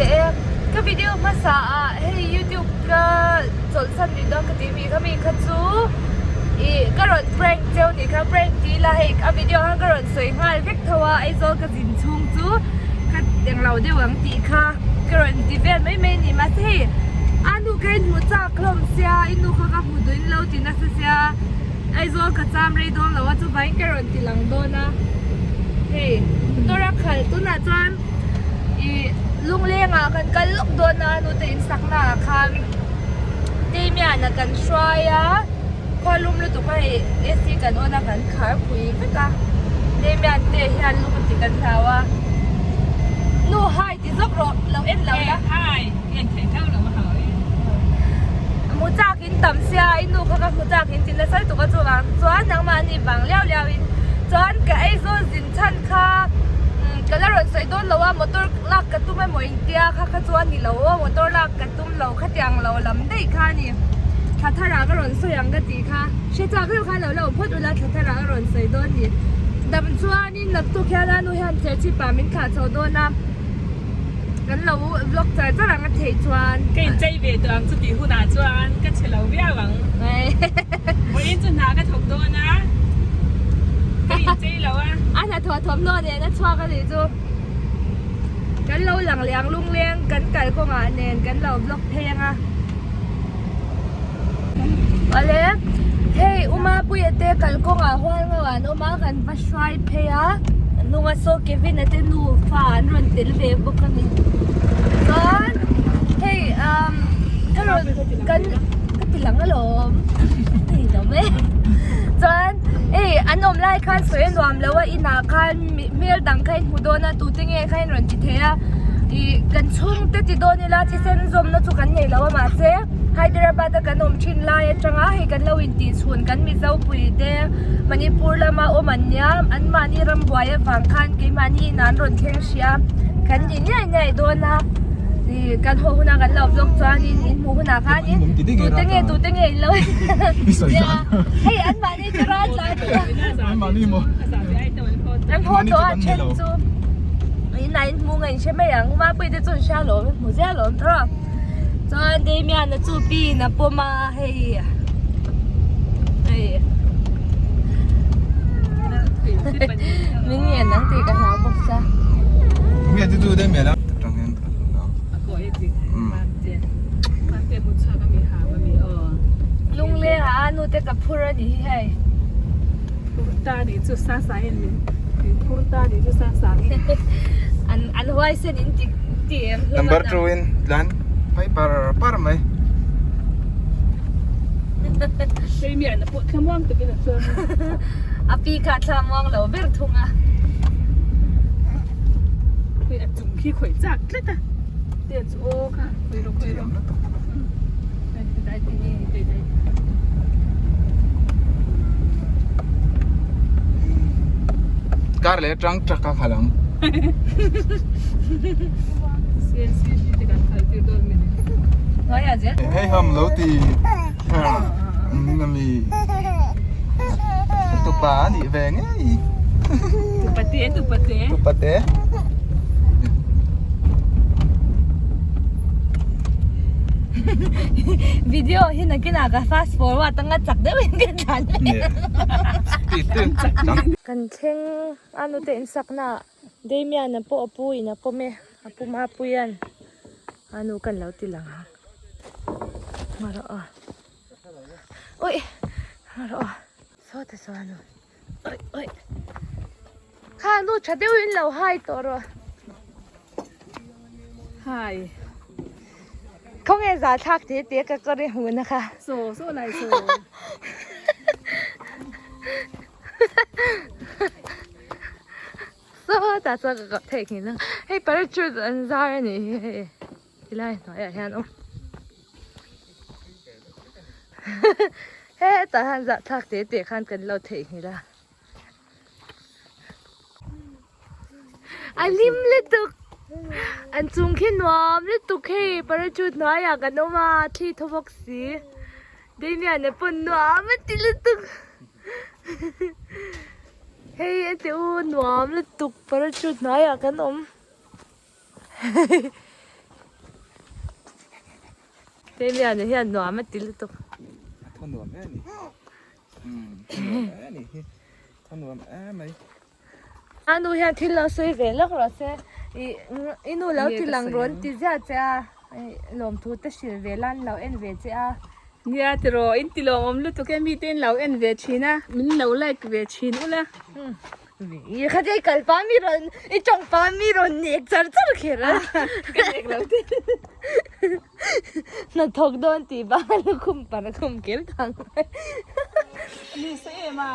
leh e. Ka video hmasa ah hei youtube ka chawlhsan rih dawn ka tih mi kha mi kha chu ih ka rawn prank cheu nih kha prank ti ila hei a video khan ka rawn sawi nghal vek tho a Aizawl ka zin chhung chu ka englo deuh ang tih kha ka rawn ti vel mai mai a ni mahse hei a nu kha in hmu chak hlawm sia i nu kha ka hmu duhin lo ti nasa sia Aizawl ka cham rei dawn lo a chuvangin ka rawn ti lang dawn a hei motor a khalh tunah chuan ih lunglengah kan kal lawk dawn a nute insakna ah khan Damian-a kan hruai a khua lum lutuk a hei A_C kan on a kan khar phui vek a Damian te hian lum a ti kan hlau a nu hai ti zawk rawh lo en lo la hai en theih tho lo a hau e mu chak in tam sia i nu kha ka hmu chak in ti nasa lutuk a chuvang chuan nangmahni vang liau liau in chuan ka eizawl zin chhan kha ka la rawn sawi dawn lo a motor lak ka tum emaw intia kha kha chu a ni lo aw motor lak ka tum lo khatiang lo lam daih kha a ni thla thar ah ka rawn sawi ang ka tih kha hre chak deuh khan lo la awm phawt ula thla thar ah ka rawn sawi dawn a ni dam chuanin naktuk hian a nu hian serchhip ah min thlah chho dawn a kan lo vlog char char ang a theih chuan. Ka inchei ve tawh ang chutih hunah chuan ka che lo viau ang. Vawiin chu hna ka thawk dawn a, ka inchei lo a. A hnathawh thawmhnaw nen a chhuak a nih chu. Kan lo lang leh ang lungleng kan kal kawngah nen kan lo vlog phei ang a. Awle hei Umapuia te kal kawngah hual ngauh an awm a kan va hruai phei a hnunga saw Kevin a te nufa an rawn tel ve bawk a ni chuan hei umm ka rawn kan ka ti lang alawm hei lo mai chuan hei an awm lai khan sawi a nuam lo a inah khan hmel dang kha in hmu dawn a tute nge kha in rawn ti thei a ih kan chhungte ti dawn ila thisen zawmna chu kan nei lo a mahse Hyderabad a kan awm thin lai atanga hei kan lo intih chhun kan Mizo pui te Manipur lama awm an nia anmahni rambuai avang khan keimahni inah an rawn thleng hrih a kan ni niai niai dawn a ih kan haw hunah kan lo vlog chuanin in hmuh hunah khanin tute nge tute nge in lo nia hei anmahni chu ral tlai an haw tawh a then chu inah in hmu ngaih hre mai ang Mapui te chu an hria alawm an hmu zel alawm tho a. Chuan Damian-a chu pin a pawm a hei hei min ngen ang tih ka hlau bawk sa. Nge chu chu Damian a Lungleng ah a nute ka phur a nih hi hei. An huaisen in ti ti em hlawm a. Number 2 in tlan phei par par mai. A pi kha thlamuang lo ber thung a. Kar leh atang truck a khalh ang. Hei ham lo ti ami tupa a nih ve ngei. Tupate tupate. Tupate. Video hi nakinah ka fast forward anga chak deuhin ka tlan mai ang. Kan thleng a nute insakna ah Damian-a pawh a pu in a pawm e a pu Mapuia'n a nu kan lo ti lang ang ngarawh aw ui ngarawh aw sawta saw a nu. Oi oi kha nu tha deuhin lo hai tawh rawh hai khawnge za thlak te te ka kawr i hmuh na kha saw saw lai saw saw tah chuan ka kap theih nghin a hei parachute an zar a nih hi hei tilai hnuaiah hian awm hetah hian zahthlak te te khan kan lo theihnghilh a a hlim lutuk an chung khi nuam lutuk hei parachute hnuaiah kan awm a thli thaw bawk si Damian a pawn nuam a ti lutuk hei a ti u nuam lutuk parachute hnuaiah kan awm. Damian-a hian nuam a ti lutuk. A thaw nuam em a ni. Umm thaw nuam em a ni hi. Thaw nuam em mai. A nu hian thil lo sawi ve lawk rawh se. Ih i nu lo ti lang rawn ti ziah che a. Lawmthu te hrilh ve la an lo en ve che a. Nia tiraw in ti lawmawm lutuk e mite in lo en ve thin a min lo like ve thin ula. I kha che i kal pa mi rawn i tawng pa mi rawn nek char char kher a. Ka nek lo te. Hnathawk dawn tih bak a lukhum par a khum kel thang mai. Ni sa em a.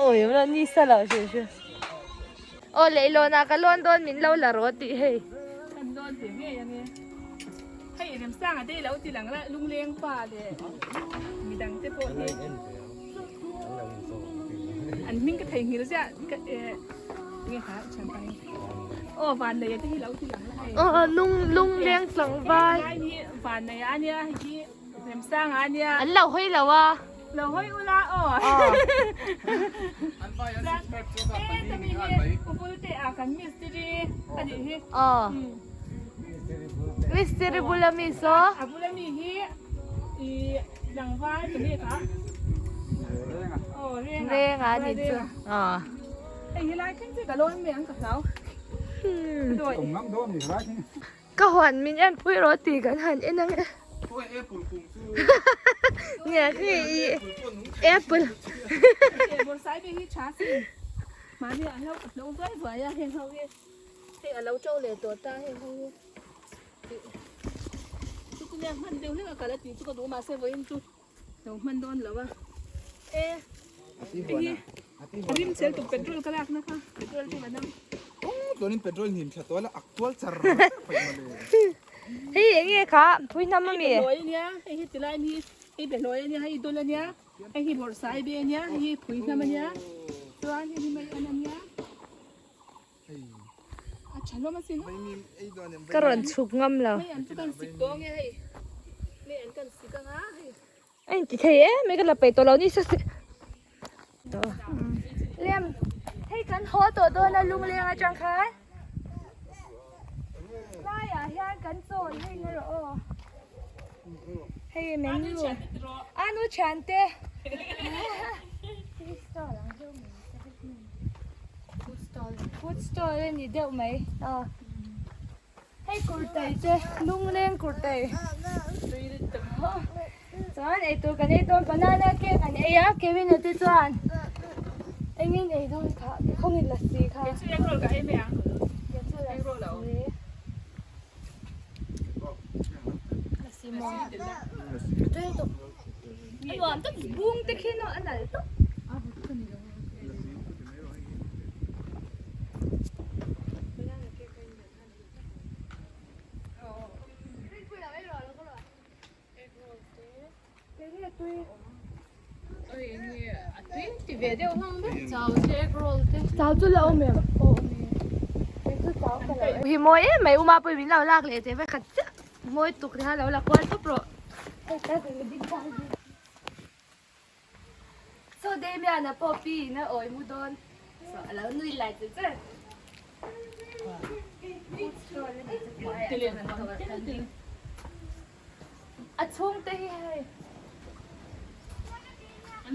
Awi awm lo ni sa lo hrim hrim. Aw leihlawn ah ka lawn dawn min lo la rawh tih hei. Kan lawn ve ngei ange. Hei Remsanga te i lo ti lang la lungleng pa leh midang te pawh hi. An hming ka theihnghilh ziah ka eh nge kha thian pa hi. Aw Vanneia te hi lo ti lang la hei. Aw lung lungleng tlangval. Hei hi Vanneia a nia hei hi Remsanga a nia. An lo hawi lo a. Lo hawi ula aw. An vai an subscribe chu ka E pali tami ni nghal hi mai. Uvulte a kan mistiri a nih hi. Aw. Mistiri bula mi saw. A bula mi hi i tlangval tu nge kha? Aw renga. Renga a nih chu. Aw. Hei hi lai thleng chu ka lawn mai ang ka hlau. Awm ngam dawn ni lai thleng. Ka huan min en pui rawh tih kan han en ang e. Khawi apple kung chu. Nge khi i apple. Bawrhsai ve hi tha sin. Mahni a hlo ka hlo vuai vuai a heng ho hi. Hei a lo to leh tawh ta heng ho hi. Chutia hman deuh hlek a kal a tih chu ka duh mahse vawiin chu lo hman dawn lo a. E hei hi a rim chel tuk petrol ka lakna kha petrol te va dang. Chuanin petrol hnim thla tual a ak tual char char pawih mawle. Hei eng nge kha pui hnam ami? Hei behlawi ania hei hi tilai hi hei behlawi ania hei dul ania hei hi bawrhsai be ania hei hi phui hnam ania chuan hei hi mai an ania. A tha hlawm asin. Ka rawn chhuk ngam lo. Mei an chu kan sik tawh ange hei. Mei an kan sik anga hei. A inti thei em mai ka la peih tawh lo ni sa se. Lem hei kan haw tawh dawn a lungleng atang khan. Laiah hian kan chawl hei nga rawh aw. Hei menu. Anu thiante. Food stall a ni deuh mai aw hei kurtai te lungleng kurtai chuan eitur kan ei dawn banana cake an ei a Kevin a te chuan engin ei dawn kha khawngin lassi kha Kei chu egg roll ka ei mai ang egg roll a awm lassi maw a nuam tawp bung te khi a nalh tawp. Chau chu la awm em? Hi mawi em mai uma pawh min lo lak leh teh vek khat chiah mawi tuk ri kha lo la kual tawp rawh. Saw Damian-a pawh pi in a awi mu dawn so a lo nui lai che che. A chhungte hi hei. A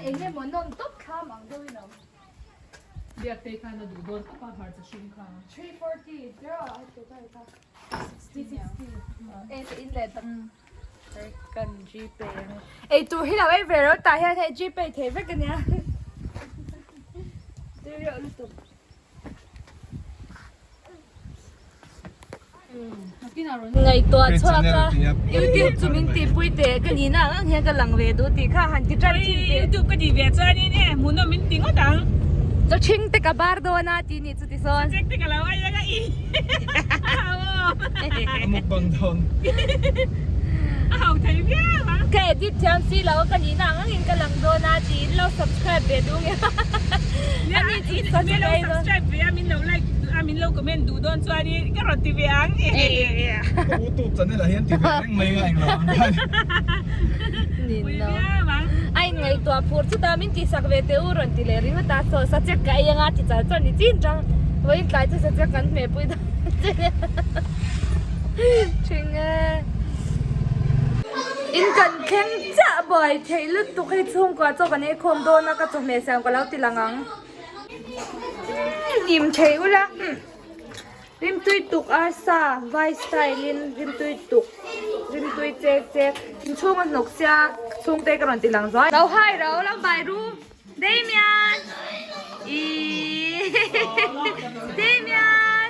eng emaw nawm tawp thlam ang deuhin a awm. 340 zero a ti ta kha. 60 60 e in leh tak. Kan Gpay ang e. Eitur hi lo ei ve ro tah hian hei Gpay thei vek ania. Tui reuh lutuk. Ngaihtuah chhuak a YouTube chu min tihpui teh ka nihna ang ang hian ka lang ve duh tih kha han ti tan thin teh. YouTube ka tih ve chuanin e hmuhnawm min ti ngawt ang. Chaw ṭhing te ka bar dawn a tih nih chu ti sawn. Check te ka lo ai ang a i a hau aw. A mukbang dawn. A hau thei viau a. Ka edit thiam si lo ka nihna ang angin ka lang dawn a tiin lo subscribe ve duh nge. Ani chu Min lo subscribe ve a min lo like a min lo comment duh dawn chuanin ka rawn ti ve ang. Ka YouTube channel ah hian ti ve reng mai nga englo ang khan. Nin lo. A in ngaihtuah phur chutah min tihsak ve teh u rawn ti leh ringawt a saw sachek ka ei anga ti chal chuan ni chin tang vawiin tlai chu sachek kan hmehpui dawn che nia. Thing e. In kan thleng chiah buai theih lutuk hei chhungkua chaw kan ei khawm dawn a ka chawhmeh siam ka lo ti lang ang. Hnim thei ula rimtui tuk arsa vai style in rimtui tuk rimtui chek chek inchhung a hnawk sia chhungte ka rawn ti lang zuai. Lo hai ro lo bai ru Damian ihh Damian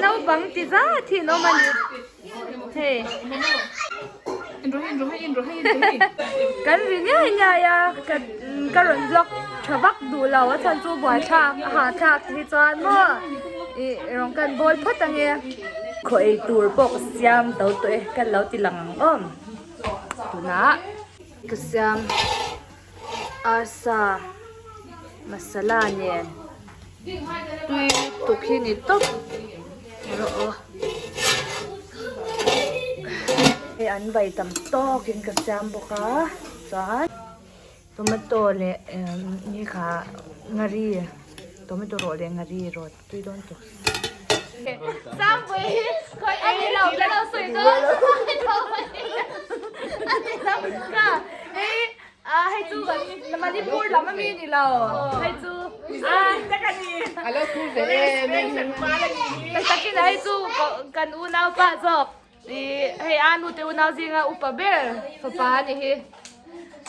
naupang ti zat hi an awm a ni hei kan ri ngiai ngiai a ka rawn vlog tha vak duh lo a chhan chu buaithlak a hahthlak hi chuan maw ih rawn kan bawl phawt ange khaw ei tur pawh ka siam to tawh e kan lo ti lang ang awm tunah ka siam. Arsa masala nen tui lutuk hi ni tawp rawh aw hei an bai tam tawk in ka siam bawk a chuan tomato leh ni kha ngari tomato rawh leh ngari rawt tui dawn tawp hei chu kan Manipur lam ami ni lo hei chu A lo thu ve em em takin hei chu kan unau pa zawk ih hei a nu te unau zinga upa ber fapa a ni hi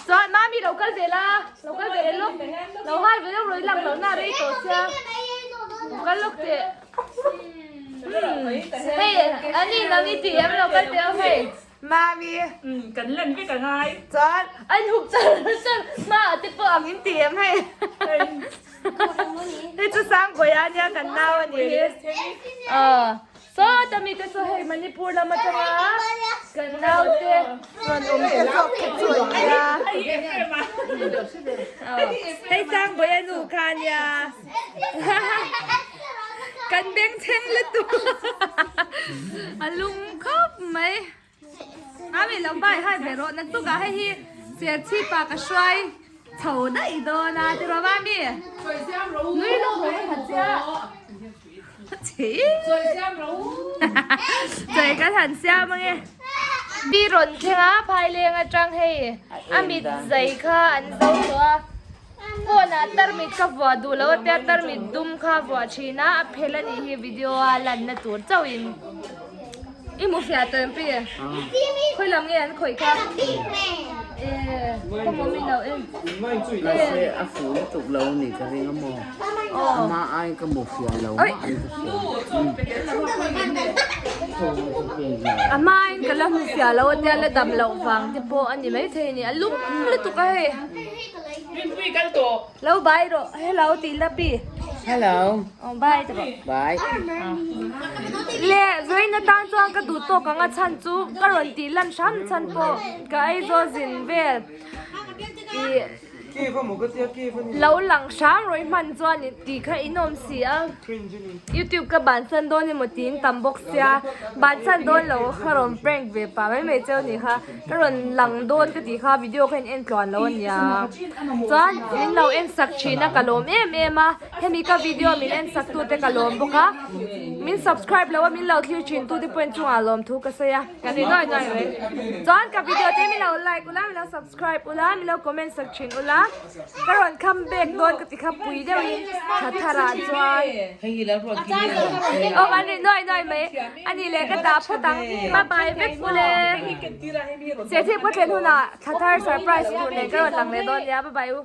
chuan mami lo kal ve la lo kal ve lawk lo hai ve lawk rawih lang loh na rei tawh sia lo kal lawk teh hei ani nang i tih em lo kal teh ang hei. Mami. Umm kan lan vek a ngai. Chuan a inhup char char hma ah te pawh ang in ti em hei. Hei chu Sangpuia ania kan nau a nih hi. Aw sawta mi te saw hei Manipur lam atanga kan nau te rawn awm te zawk kha chu an nia. Hei Sangpuia nu kha ania. Kan bengchheng lutuk a lum khawp mai Mami lo bai hai ve rawh naktukah hei hi Serchhip ah ka hruai chho daih dawn a tiraw Mami nui lawk rawh ka han sia Chawi kan han siam ange Pi rawn thleng a phaileng atang hei a mit zai kha an zo tawh a. Phone ah tarmit ka vuah duh lo a tia tarmit dum kha a vuah thin a a phel a nih hi video a lan na tur chauh in i hmu fiah tawh em pi khawi lam nge an khawih kha e khaw maw min lo en Mahse a fuh lutuk lo a ni ka ring a maw ama ai ka hmu fiah lo mah an ka hria Ama in ka la hmu fiah lo a tia la dam loh vang te pawh a ni maithei a ni a lum lutuk a hei. Rinpui kal tawh. Lo bye rawh. Hello tih la pi. Hello. Oh bye te rawh. Bye. Le vawiin atan chuan ka duh tawk ang a chhan chu ka rawn tih lan hram chhan pawh ka Aizawl zin vel ih lo lang hram rawih hman chuan tih kha in awm si a. Youtube ka bansan dawn emaw tiin tam bawk sia bansan dawn lo ka rawn prank ve pah mai mai cheu ni kha ka rawn lang dawn ka tih kha video kha in en tluan lo ania chuan min lo en sak thin a ka lawm em em a hemi ka video min en sak tu te ka lawm bawk a min subscribe lo a min lo thlir thin tu te pawh in chungah lawm thu ka sawi a ka ni nuai nuai mai chuan ka video te min lo like ula min lo subscribe ula min lo comment sak thin ula. Ka rawn come back dawn ka ti kha pui deuhin tha tharah chuan aw an ri nuai nuai mai a ni leh ka dah phawt ang bye bye vek ule Serchhip ka thlen hunah thla thar surprise tur nen ka rawn lang leh dawn nia bye bye u.